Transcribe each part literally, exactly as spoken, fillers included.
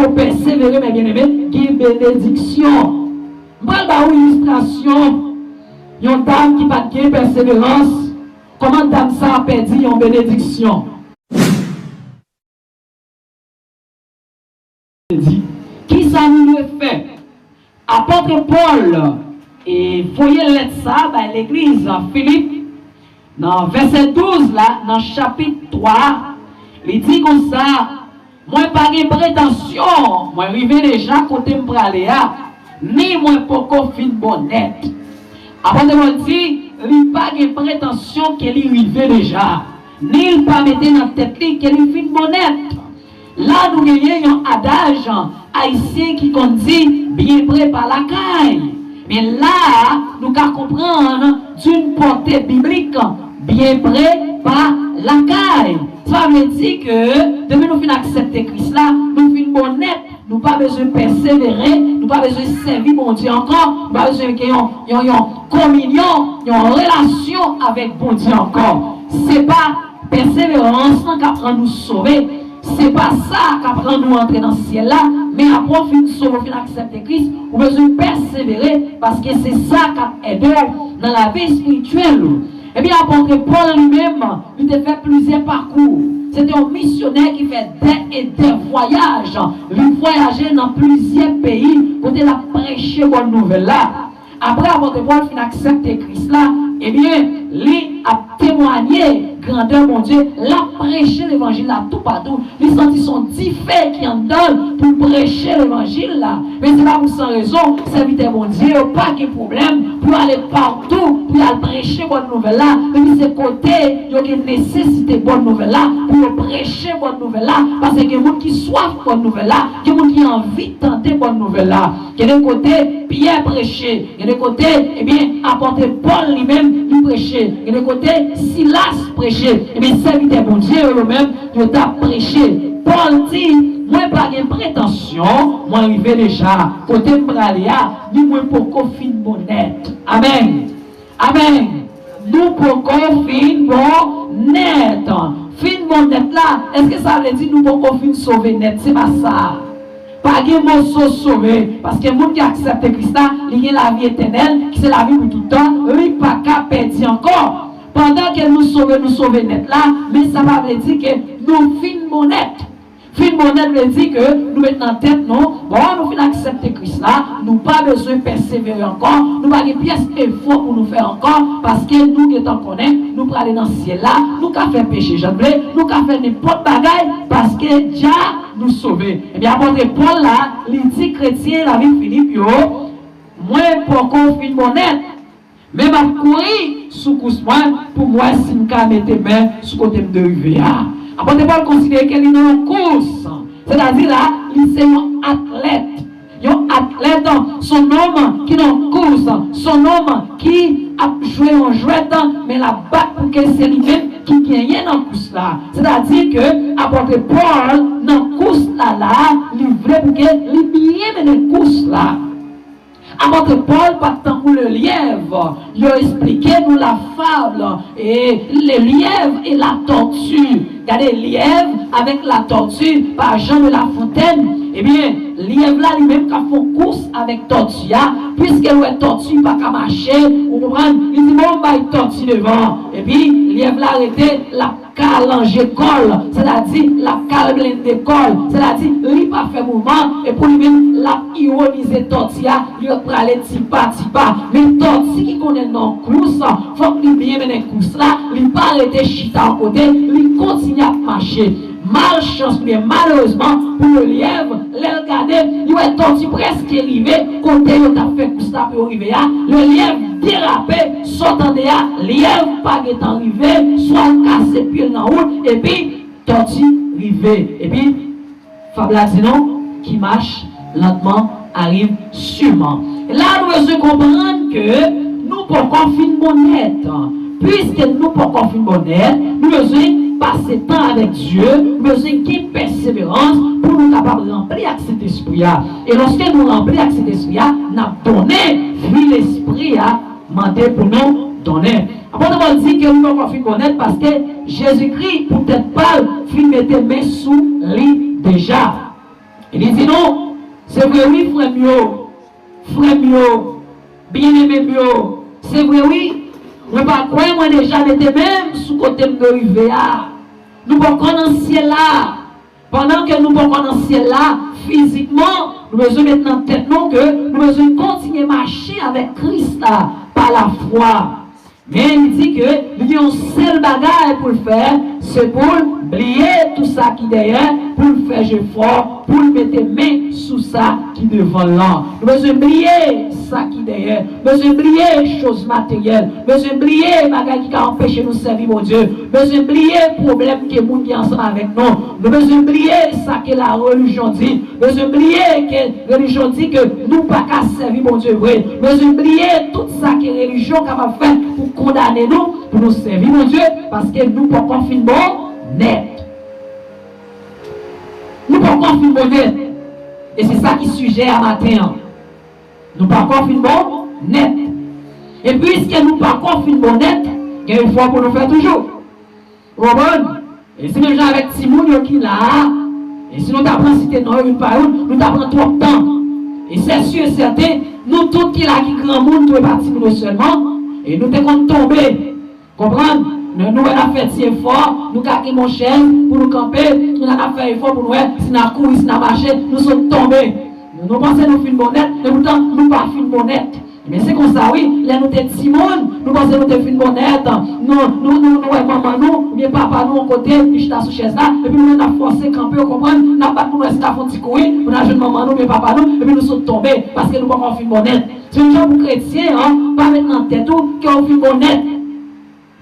Ou pèsevere, men byeneme, gen benediksyon. M pral ba ou ilistrasyon yon dam ki pa t gen pèseverans, kòman dam sa a pèdi yon benediksyon. Kisa nou dwe fè? Apot Pòl, e, voye lèt sa a bay legliz Filip, nan vèsè douz la, nan chapit twa, li di konsa, mwen pa gen pretansyon, mwen rive deja kote m prale a, ni mwen poko fin bon nèt. Apot Pòl di, li pa gen pretansyon ke li rive deja, ni l pa mete nan tèt li ke li fin bon nèt. La nou genyen yon adaj ayisyen ki konn di, byen pre pa lakay. Men la a, nou ka konprann d'une portée biblique, byen pre pa lakay. Sa vle di ke depi nou fin aksepte Kris la, nou fin bon nèt, nou pa bezwen pèsevere, nou pa bezwen sèvi Bondye ankò, nou pa bezwen gen yon, yon, yon kominyon, yon relasyon avèk Bondye ankò. Se pa pèseverans lan k ap rann nou sove. Se pa sa k ap rann ou antre nan syèl la, men apre w fin sove, w fin aksepte Kris, ou bezwen pèsevere, paske se sa k ap ede w nan lavi espirityèl ou. Ebyen, apot Pòl li menm, li te fè plizyè pakou. Se te yon misyonè ki fè dè e dè vwayaj. Li vwayaje nan plizyè peyi kote l ap preche bòn nouvèl la. Apre apot Pòl fin aksepte Kris la, ebyen, li ap temwanye grandè Bondye, l ap preche levanjil la toupatou. Li santi se yon dife ki anndan l pou l preche levanjil la. Men se pa pou san rezon, sèvitè Bondye yo pa gen pwoblèm pou y ale patou, pou y al preche bòn nouvèl la. Depi se kote yo gen nesesite bòn nouvèl la, pou yo preche bòn nouvèl la, paske gen moun ki swaf bòn nouvèl la, gen moun ki anvi tande bòn nouvèl la. Gen de kote Pyè preche, gen de kote, ebyen, apot Pòl li menm, li preche, gen de kote Silas preche, ebyen, sèvitè Bondye yo, yo menm, yo t ap preche. Pòl di, mwen pa gen pretansyon, mwen rive deja kote m prale a, ni mwen poko fin bon nèt. Amèn. Amèn. Nou poko fin bon nèt. Fin bon nèt la, èske sa vle di nou poko fin sove nèt? Se pa sa. Pa gen moso sove, paske moun ki aksepte Kris la, li gen lavi etènèl, ki se lavi pou tout tan, li pa ka pèdi ankò. Pandan ke nou sove, nou sove nèt la, men sa pa vle di ke nou fin bon nèt. Fin bon nèt vle di ke nou met nan tèt nou, bon, nou fin aksepte Kris la, nou pa bezwen pèsevere ankò, nou pa gen pyès efò pou nou fè ankò, paske nou gentan konnen nou prale nan syèl la, nou ka fè peche jan nou vle, nou ka fè nenpòt bagay, paske dja nou sove. Ebyen, apot Pòl la, li di kretyen lavil Filip yo, mwen poko fin bon nèt. Men m ap kouri sou kous mwen pou m wè si m ka mete men sou kote m dwe rive a. Apot Pòl konsidere ke li nan yon kous, sètadi la, li se yon atlèt. Yon atlèt, se yon nonm ki nan yon kous, se yon nonm ki ap jwe yon jwèt, men l ap bat pou ke se li menm ki genyen nan kous la. Sètadi ke apot Pòl nan kous la la, li vle pou ke li byen mennen kous la. Apot Pòl pa t tankou le lièv. Yo esplike nou la fable, et le lièvre et la tortue. Gade, lièvre avec la tortue, pa Jean de La Fontaine. Ebyen, lièv la li menm k ap fè kous avèk tòti a, piske l wè tòti pa ka mache, ou konprann? Li di, bon, m bay tòti devan. Epi, lièv la rete, l ap kalanje kò l, sètadi l ap kalblende kò l, sètadi li pa fè mouvman, e pou li menm, l ap iwonize tòti a, li ap prale tipa tipa. Men tòti ki konnen nan kous, fòk li byen mennen kous la, li pa rete chita yon kote, li kontinye ap mache. Malchans oubyen malerezman pou le lièvre, lè l gade, li wè tòti prèske rive kote yo t ap fè kous la pou yo rive a. Le lièvre derape, sa w tande a, lièv pa gentan rive, swa l kase pye l nan wout, epi tòti rive. Epi, fab la di nou, qui marche lentement arrive sûrement. E la, nou bezwen konprann ke nou poko fin bon nèt. Piske nou poko fin bon nèt, nou bezwen pase tan avèk Dye, nou bezwen gen pèseverans pou nou kapab ranpli ak Sentespri a. E lòske nou ranpli ak Sentespri a, n ap donnen fwi Lespri a mande pou nou donnen. Apot Pòl di ke nou poko fin bon nèt paske Jezikri, poutèt pa l, fin mete men sou li deja. E li di nou, se vre wi, frè m yo, frè m yo, byeneme m yo, se vre wi, mwen pa kwè mwen deja mete men m sou kote m dwe rive a. Nou poko nan syèl la. Pandan ke nou poko nan syèl la, fizikman, nou bezwen met nan tèt nou ke nou bezwen kontinye mache avèk Kris la pa lafwa. Men li di ke li gen yon sèl bagay pou l fè, se pou l bliye tou sa ki dèyè, pou l fè jefò, pou l mete men sou sa ki devan l lan. Nou bezwen bliye sa ki dèyè, bezwen bliye choz materyèl, bezwen bliye bagay ki ka anpeche nou sèvi Bondye, bezwen bliye pwoblèm ke moun gen ansanm avèk nou, nou bezwen bliye sa ke la relijyon di, bezwen bliye ke relijyon di ke nou pa ka sèvi Bondye vre. Bezwen bliye tout sa ke relijyon kapab fè pou kondane nou, pou nou sèvi Bondye, paske nou poko fin bon nèt. Nou poko fin bon nèt. E se sa ki sijè a maten an. Nou poko fin bon nèt. E piske nou poko fin bon nèt, gen efò pou nou fè toujou. Ou konprann? E se menm jan avèk timoun yo ki la a. E si nou ta pran site non yo youn pa youn, nou ta pran twòp tan. E se si e sèten, nou tout ki la ki granmoun, tou e pa timoun yo sèlman, e nou te konn tonbe. Konprann? Men nou wè n ap fè ti efò, nou ka gen bon chèz pou nou kanpe, nou n ap fè efò pou nou wè si n a kouri, si n a mache, nou sot tonbe. Nou, nou panse nou fin bon nèt, epoutan nou pa fin bon nèt. Men se konsa wi, lè nou te timoun, nou panse nou te fin bon nèt. Nou, nou, nou, nou wè manman nou, oubyen papa nou yon kote, li chita sou chèz la, epi nou menm n ap fòse kanpe, ou konprann, n ap bat pou nou wè si n ka fè yon ti kouri, pou n al jwenn manman nou, oubyen papa nou, epi nou sot tonbe, paske nou poko fin bon nèt. Se yon jan pou kretyen an, pa met nan tèt ou ke w fin bon nèt.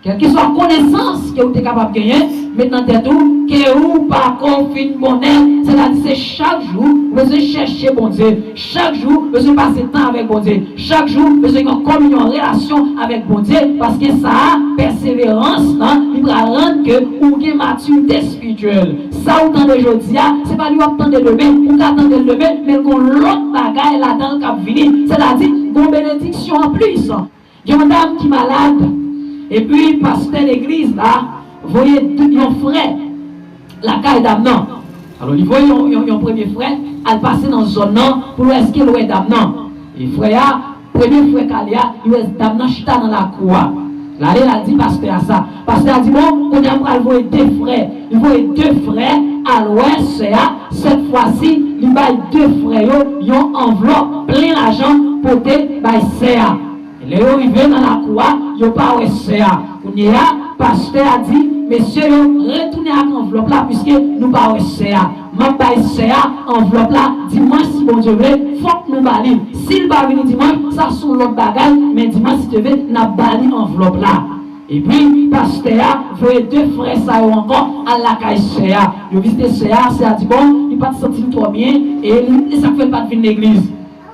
Kèlkeswa konesans ke w te kapab genyen, met nan tèt ou ke ou pako fin bon nèt. Sètadi se chak jou ou bezwen chèche Bondye. Chak jou ou bezwen pase tan avèk Bondye. Chak jou ou bezwen gen yon kominyon, yon relasyon avèk Bondye. Paske sa a, pèseverans lan, li pral rann ke ou gen matirite espirityèl. Sa ou tande jodi a, se pa li w ap tande demen. Ou ka tande l demen, men gen yon lòt bagay ladan l k ap vini. Sètadi, gen yon benediksyon anplis. Gen yon dam ki malad, epi pastè legliz la voye yon frè lakay dam nan. Alò, li voye yon, yon, yon premye frè al pase nan zòn nan pou l wè èske l wè dam nan. E frè a, premye frè k ale a, li wè dam nan chita nan lakou a. L ale, l al di pastè a sa. Pastè a di, bon, kounye a m pral voye de frè. Li voye de frè al wè sè a. Sèt fwa si, li bay de frè yo yon anvlòp plen lajan pote bay sè a. Lè yo rive nan lakou a, yo pa wè sè a. Kounye a, pastè a di, mesye yo, retounen ak anvlòp la, piske nou pa wè sè a. M ap bay sè a anvlòp la dimanch, si Bondye vle, fòk nou ba li l. Si l pa vini dimanch, sa se yon lòt bagay, men dimanch, si Dye vle, n ap ba li anvlòp la. Epi, pastè a voye de frè sa yo ankò al lakay sè a. Yo vizite sè a, sè a di, bon, li pa t santi l twò byen, e li, e sa k fè l pa t vin legliz.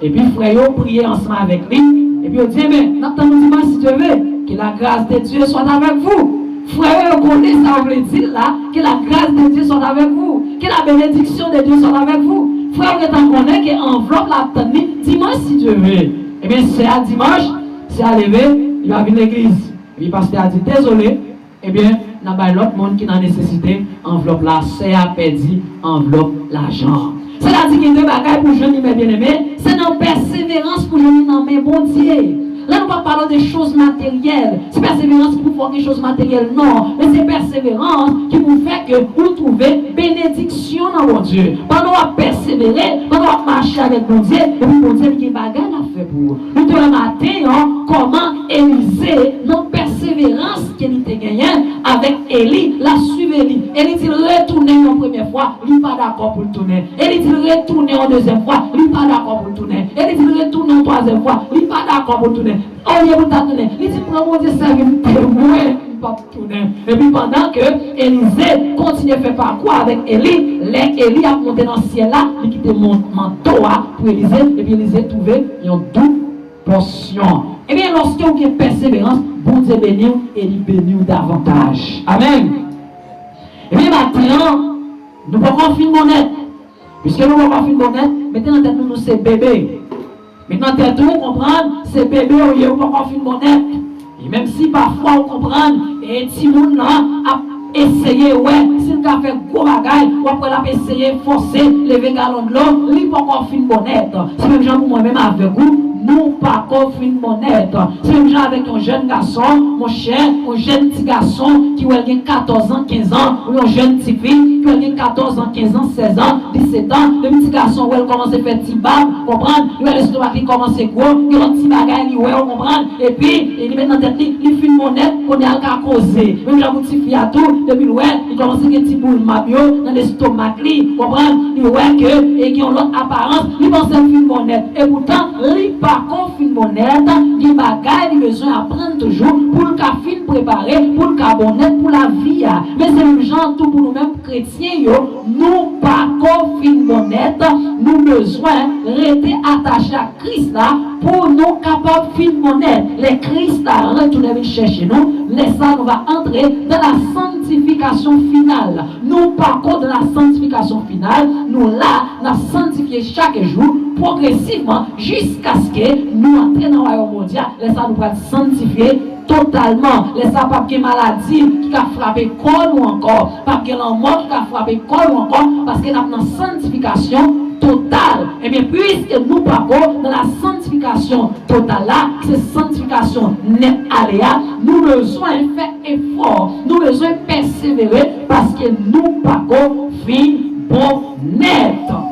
Epi frè yo priye ansanm avèk li, epi yo di, enben, n ap tann ou dimanch si Dye vle. Que la grâce de Dieu soit avec vous. Frè yo, yo konnen sa yo vle di l la, que la grâce de Dieu soit avec vous. Que la bénédiction de Dieu soit avec vous. Frè yo gentan konnen ke anvlòp la ap tann li dimanch si Dye vle. Ebyen, sè a dimanch, sè a leve, li pa vin legliz. Epi pastè a di, dezole, ebyen, n a bay lòt moun ki nan nesesite anvlòp la. Sè a pèdi anvlòp lajan an. Sètadi gen de bagay pou jwenn li, men byeneme, se nan pèseverans pou jwenn li nan men Bondye. La, nou pa pale de choz materyèl. Se pèseverans ki pou fè w gen choz materyèl, non. Men se pèseverans ki pou fè ke ou twouve benediksyon nan Bondye. Pandan w ap pèsevere, pandan w ap mache avèk Bondye, epi Bondye li gen bagay l ap fè pou ou. Nou te wè maten an kòman Elize, nan pèseverans ke li te genyen avèk Eli, l ap swiv Eli. Eli di l retounen yon premye fwa, li pa dakò pou l tounen. Eli di l retounen yon dezyèm fwa, li pa dakò pou l tounen. Eli di l retounen yon twazyèm fwa, li pa dakò pou l tounen. Olye pou l ta tounen, li di, pran Bondye sèvi m temwen, m p ap tounen. Epi pandan ke Elize kontinye fè pakou avèk Eli, lè Eli ap monte nan syèl la, li kite mon-, manto a pou Elize, epi Elize twouve yon doub pòsyon. Ebyen, lòske w gen pèseverans, Bondye beni w e li beni w davantaj. Amèn. Ebyen, maten an, nou poko fin bon nèt. Piske nou poko fin bon nèt, mete nan tèt nou, nou se bebe. Met nan tèt ou, konprann, se bebe ou ye, ou poko fin bon nèt. E menm si pafwa ou konprann, e timoun nan ap eseye wè si l ka fè gwo bagay, w ap wè l ap eseye fòse leve galon dlo, li poko fin bon nèt. Se menm jan pou mwen menm avèk ou, nou pako fin bon nèt. Se menm jan avèk yon jèn gason, monchè, yon jèn ti gason ki wè l gen katòz an, kenz an, ou yon jèn ti fi ki wè l gen katòz an, kenz an, sèz an, disèt an, depi ti gason wè l kòmanse fè ti bab, konprann, li wè lestomak li kòmanse gwo, gen yon ti bagay li wè, w konprann, epi e li met nan tèt li, li fin bon nèt, kounye a l ka koze. Menm jan pou ti fi a tou, depi l wè, li kòmanse gen ti boul mab yo nan lestomak li, konprann, li wè ke e gen yon lòt aparans, li panse l fin bon nèt. Epoutan, li pako fin bon nèt, gen bagay li bezwen aprann toujou pou l ka fin prepare, pou l ka bon nèt pou lavi a. Men se menm jan tou pou nou menm kretyen yo, nou pako fin bon nèt, nou bezwen rete atache ak Kris la pou nou kapab fin bon nèt. Lè Kris la retounen vin chèche nou, lè sa nou va antre dans la sanctification finale. Nou pako dans la sanctification finale, nou la, n ap sanntifye chak jou, pwogresivman, jiskaske nou antre nan wayòm Bondye a. Lè sa nou pral sanntifye totalman. Lè sa p ap gen maladi ki ka frape kò nou ankò, p ap gen lanmò ki ka frape kò nou ankò, paske n ap nan sanntifikasyon total. Ebyen, piske nou pako dans la sanctification totale la, ki se sanntifikasyon nèt ale a, nou bezwen fè efò, nou bezwen pèsevere, paske nou pako fin bon nèt.